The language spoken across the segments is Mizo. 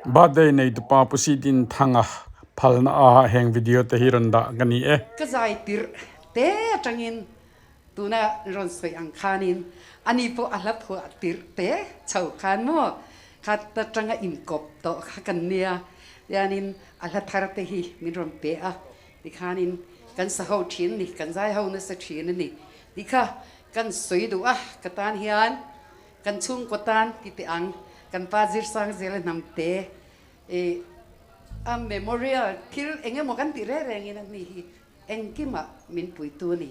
Birthday nei tupa Pu Sidin Thanga phalna a heng video te hi rawn dah ka ni e. Ka zai tirh te atangin tuna rawn sawi ang khanin ani pawh a hla phuah tirh te chho khan maw kha atanga inkawp tawh kha kan nia tianin a hla thar te hi min rawn pe a tikhanin kan sa ho thin a ni kan zai ho nasa thin a ni tikha kan sawi duh a ka tan hian Kan chhungkaw tan ti teh ang, kan pa Zirsang Zela hnamte i a memorial thil eng emaw kan tih reng rengin a ni hi engkimah min puitu a ni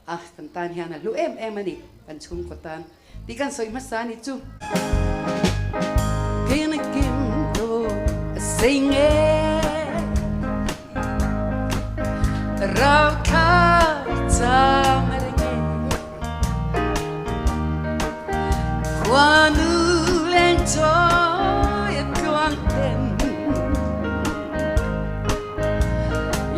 a, kan tan hian a hlu em em a ni kan chhungkaw tan tih kan sawi hmasa a ni chu. Tin kim tu sei nge rau thla chang a ring e. Khuanu leng chawi a tluang ten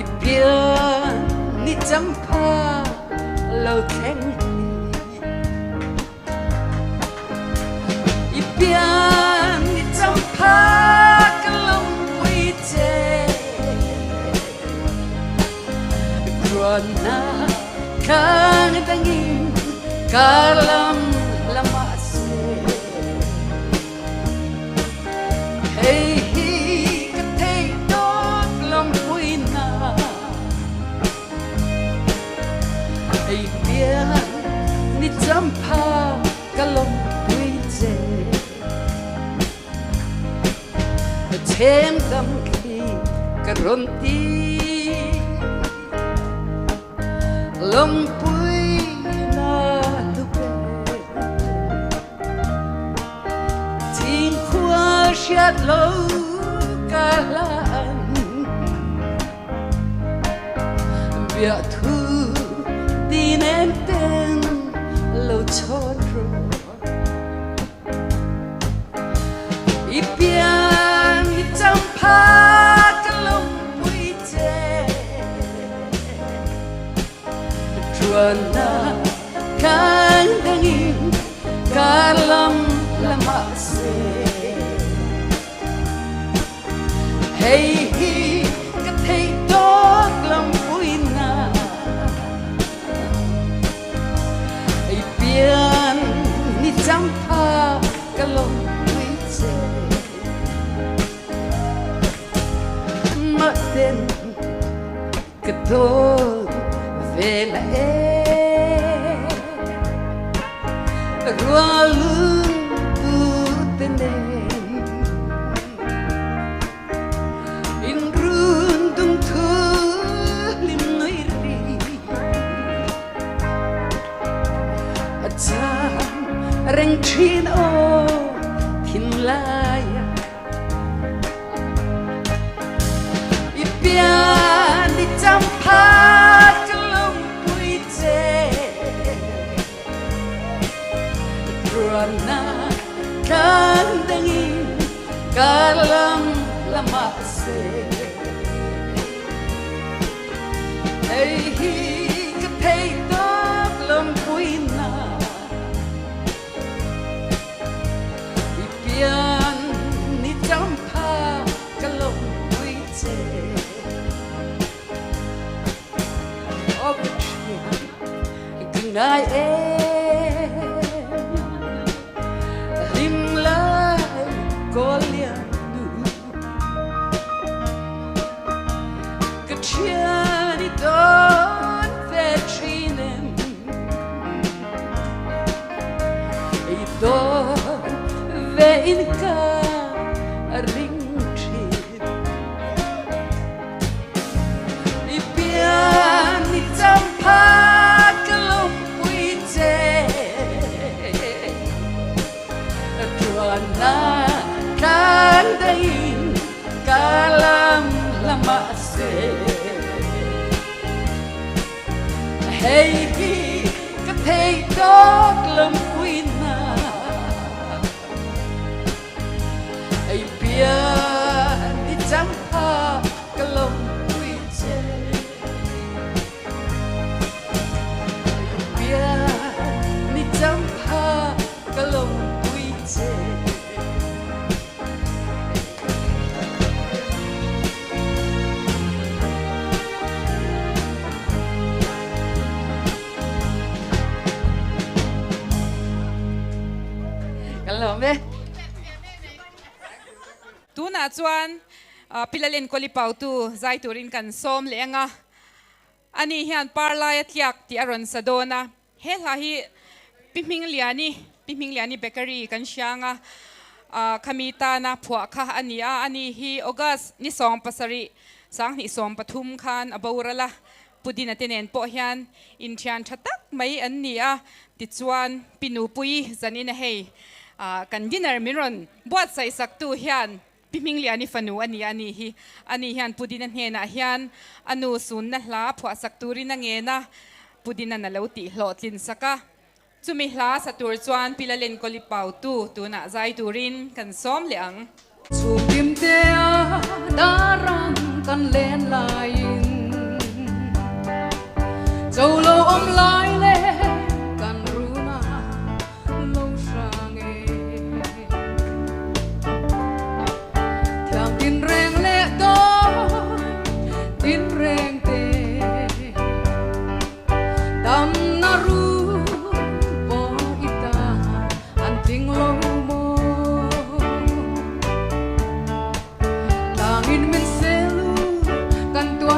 i pian ni champha lo thleng hi. I pian i champha ka lawmpui che. Ruahnak tlang dangin kar lam lamah seh. Hei hi ka theih tawk lawmpuinak. Ei pian ni champha ka lawmpui che. Chem dam khi ka rawn ti lawmpui na lupe Thingkhua hriat lo ka hlan Biahthu ti nem ten lo chhawn rawh I pian i champha ka lawmpui che Ṭuannak kan dangin kar lam lamah seh Hei hi ka theih tawk lampuinak Ei pian ni champha ka lawmpui che Mah ten ka dawn ve la e Rualun tur te nen In run dum thu lim nui ri A cham reng thin aw thinlai I pian i champha ka lawmpui che Ruahnak tlang dangin kar lam lamah seh Hei hi ka theih tawk lawmpuinak I pian ni champha ka lawmpui che Aw ka thian ka ngai em Hlim lai kawl lian nu Ka thian i dawn ve thin em I dawn ve in ka ring thin I pian i champha ka lawmpui che Tuanna tlang dain ka lam lamah seh Hei hi ka theih tawk lampuinak Ei pian i champha ka lawmpui che Ei pian i champha ka lawmpui che. Tunah chuan Pi Lalenkawli Pautu zai turin kan sawm leh ang a, ani hian Parlaia tliak tih a rawn sa dawn a. He hla hi Pi Hmingliani, Pi Hmingliani Bakery kan hria ang a, khami tana phuah kha a ni a, ani hi August ni 70 2013 khan a boral a, Pu Dina te nen pawh hian inthian tha tak mai an ni a, tichuan Pi Nupui zanin a hei kan dinner min rawn buatsaih saktu hian Pi Hmingliani fanu a ni a ni hi. Ani hian Pu Dina hnenah hian a nu sunna hla phuahsak turin a ngen a, Pu Dina'n a lo tih hlawhtlin sak a. Chumi hla sa tur chuan Pi Lalenkawli Pautu tunah zai turin kan sawm leh ang. Chhungkim tea darang kan len laiin cho lo awm lai leh kan runa lo hrang e. Thiam tin reng leh dawn tin reng te. Damna ru pawh i ta an tling lo maw? Tlangin min sel u kan tuar.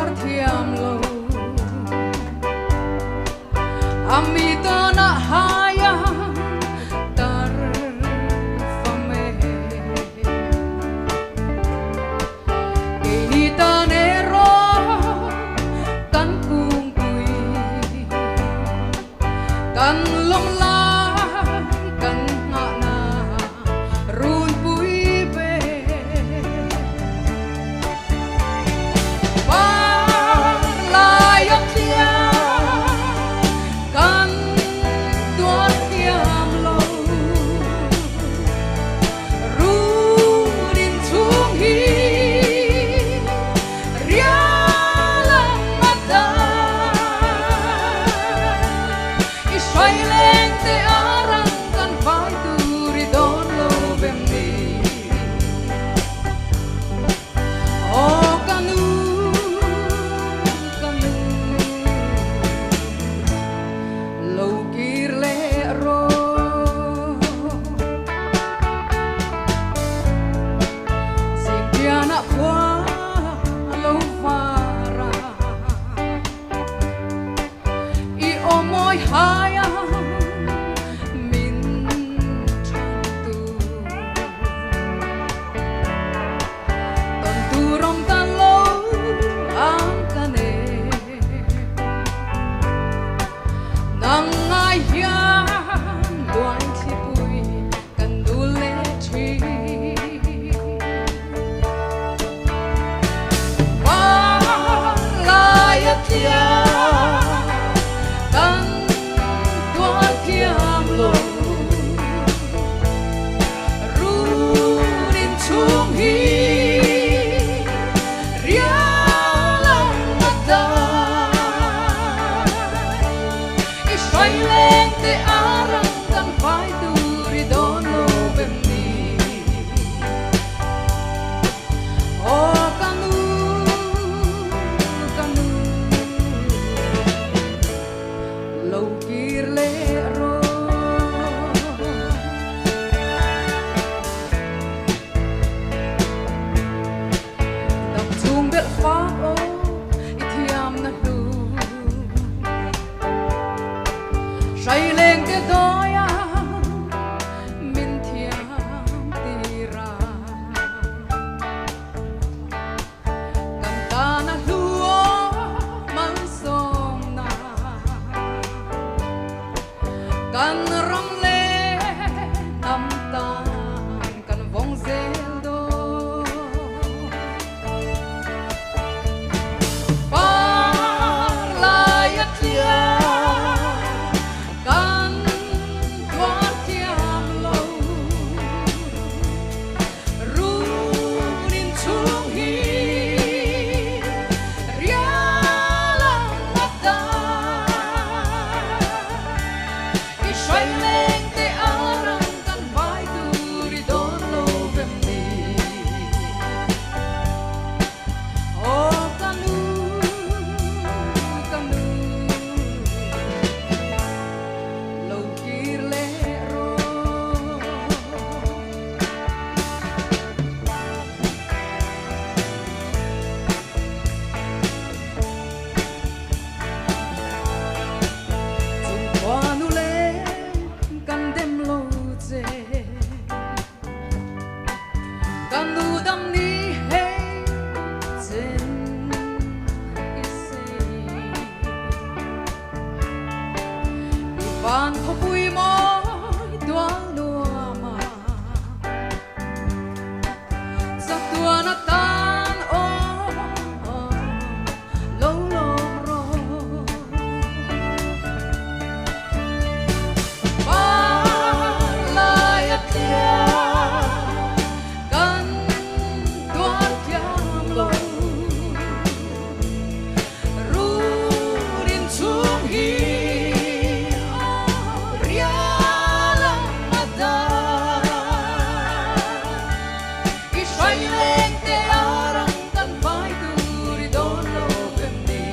Vailengte arang kan vai tur i dawn lo vem ni.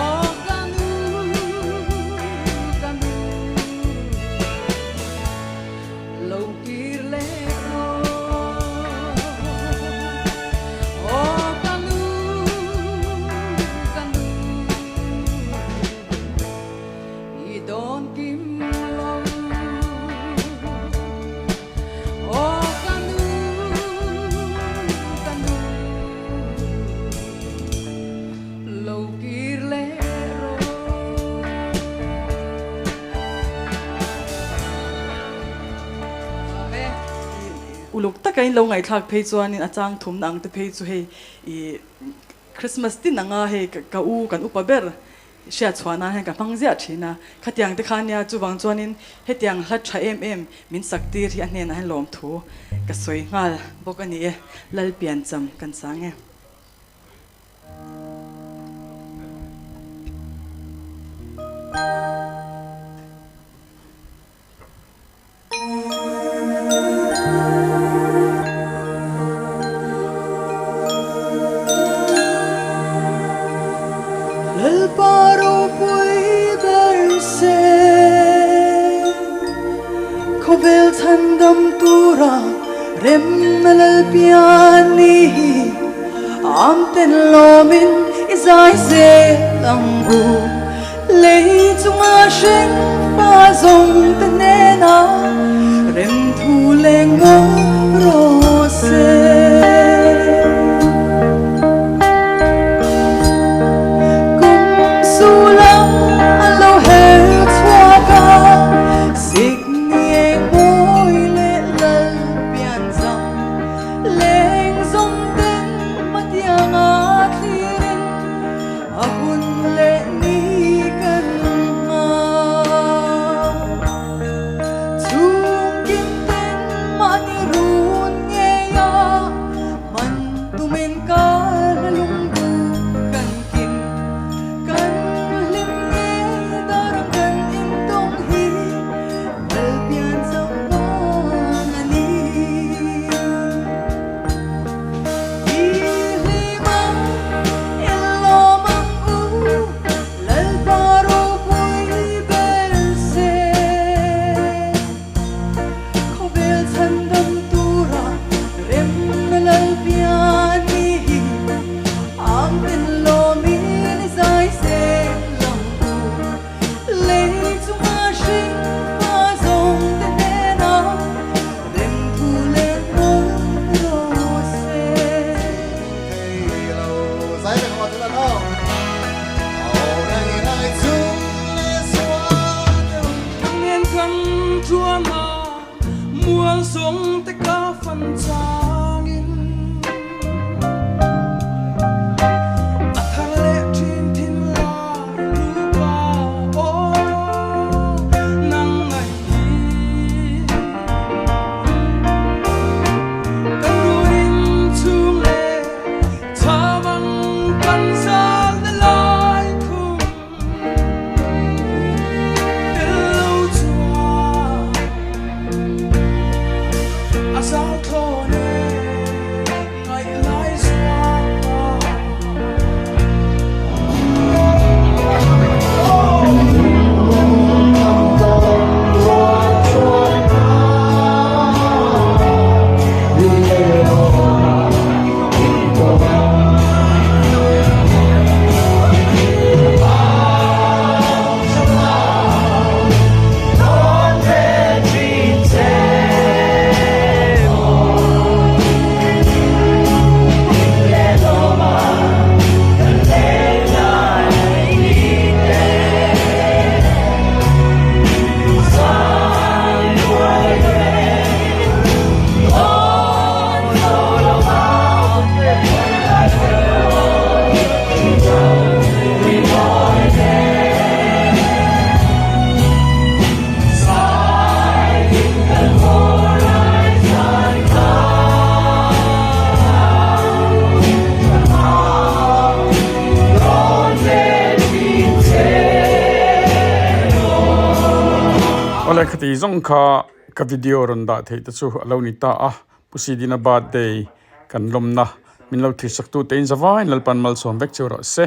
Aw ka nu, ka nu, lo kir leh rawh. Aw ka nu, ka nu, i dawn kim lo. Aw ka nu, ka nu, lo kir leh rawh. Uluk taka in lo ngaihthlak phei chuanin a chang thumna ang te phei chu hei ih Christmas tin anga hei ka u kan upa ber Hriat chhuah nan hian ka hmang ziah thin a, khatiang te kha nia chuvang chuanin hetiang hla tha em em min sak tir hi a hnenah hian lawmthu ka sawi nghal bawk a ni e, Lalpiancham kan sang e. Lalpa ropui ber se, khawvel chhandam tura remna Lalpian ni hi am ten lawmin i zai zel ang u. Lei chunga hreng fa zawng te hnena rem thu leng ngawt rawh se. Kum su lam an lo her chhuak a, sikni eng mawi leh lal pian zam leng zawng ten hmatianga thlirin A hun leh ni kan nghak. Chhungkim ten mahni run ngei a, man tumin kar lungdu kan kim. Kan hlim ngei darang kan intawng hi Lalpian changvang a ni. Awle khati zawng kha Ka video rawn dah theih te chu a lo ni ta a, Pu Sidina birthday kan lawmna min lo thirsak tute in zavaiin Lalpan malsawm vek cheu rawh se.